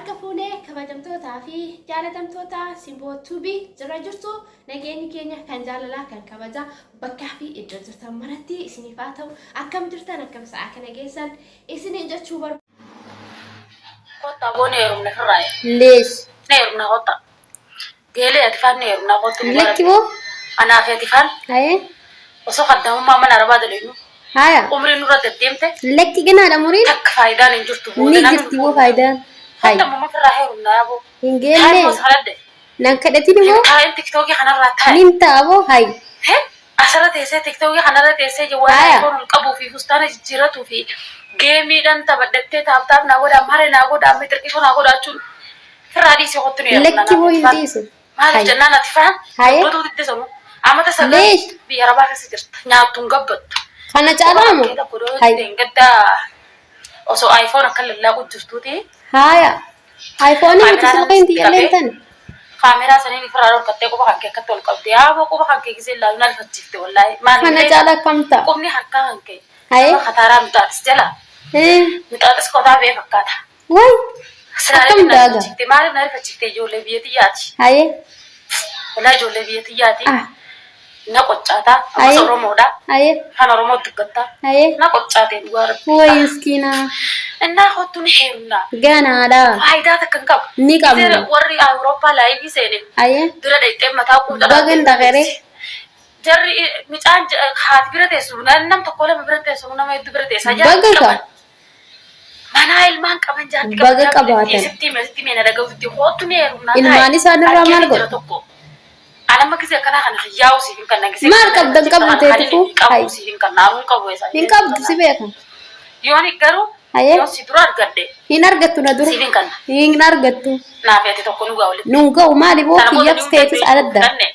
Harka fuunee kabajamtootaa fi jaalatamtoota Simboo Tuubii jira jirtu, nageenyi keenya kan jaalalaa kan kabajaa bakkaa fi iddoo jirtan maratti isiniif haa ta'u. Akkam jirtan, akkam sa'aa kana geessan isiniin jechuu barbaada. Kottaa boo, ni heerumna firraa. Leesh. Ni heerumna, kottaa. Geelee, ati faan ni heerumna, kottu dhugaa Lakki rabbi. boo. Anaa fi ati faan Hayee. osoo kaddamummaa mana arabaa dalagnu Haya. umriin nurra deddeemte. Lakki, ganaadha muriin. Takka faayidaan hin jirtu booda Ni namni jirti nu boo fuudhu. faayidaan. Hay. Kottaa mamma firraa heerumna yaa boo. Hin Taa'e geenne. moo saladde. Nan kadhatin immoo. Taa'een TikTokii kanarraa taa'e. Nin ta'a boo, hay. He? Asirra teessee, TikTokii kanarra teessee jawwaala Haya. iPhone ol qabuu fi fustaana jijjiirratuu fi gameiidhaan taphadhattee tap tap naa godhaa, mare naa godhaa, mixiqqishoo naa godhaa jechuun firraa dhiisee kottu ni heerumna Lakki boo, hin naaf. dhiisu. Maaliif Hay. jennaan ati faan Haye. dubbatuu didde sanu amata 9 Leesh. biyya arabaa keessa jirta, nyaattuun gabbattu. Kana Quba caalaa moo? kee tokko doo Hay. gaddaa osoo iPhone akka lallaaqu jirtuuti. Haya. iPhone miti, Kaameraa silkiin tiyyallee qabee tan. Kaameraa saniin ofirraa dhorkattee quba kan kee akkatti ol qabde, yaaboo quba kan kee gisee ilaalu na rifachiifte wallaahi. Maaliif Kana beektaa? caalaa akkam ta'a? Qubni harkaa kan kee Haye. nama kataaraa mixaaxis jala Eh. mixaaxis qotaa bee fakkaata. Way. Silaalee Akkam na daaga? rifachiifte. Maaliif na rifachiifte? Ijoollee biyya xiyyaati. Haye. Walaa, ijoollee biyya xiyyaati. Ah. Na qoccaataa. Ammas Haye. Oromoodha. Haye. Afaan Oromoo dubbattaa. Haye. Na qoccaatee dhugaa rabbi. Way miskiina. Innaa kottu ni heerumna. Ganaadha. Faayidaa takka hin qabu. Ni qabna. Gisee warri Awurooppaa live seene Haye. bira dhaqxee mataa quuxa Bagan dhaqere. Jarri micaan haati bira teessu nam tokko lama bira teessu, nama hedduu bira teessa. Baga Jaartii ka. qaban. Manaa ilmaan qaban, jaartii Baga qaban. qabaatan. Sitti hime, sitti hime, na dhaga'utti kottu ni heerumna. Ilmaan isaanirraa maal godhu? godhu? Tokko. Anamma gisee akkanaa kana yaa'u siif hin kanna gisee. Maal qabdan qabdu teetifu? Hay. Qabu siif hin kanna, anuun qabu eessa. Hin qabdu, si beeka. Yooni garuu Haye. yoon si dura argadhe Hin argattu na dura. siif hin kanna. Hin argattu. Naaf ati tokko nu gaa walitti. Nun ga'u, maali boo, Sana booda kiyyaaf teetis ni aladda. fudhanne.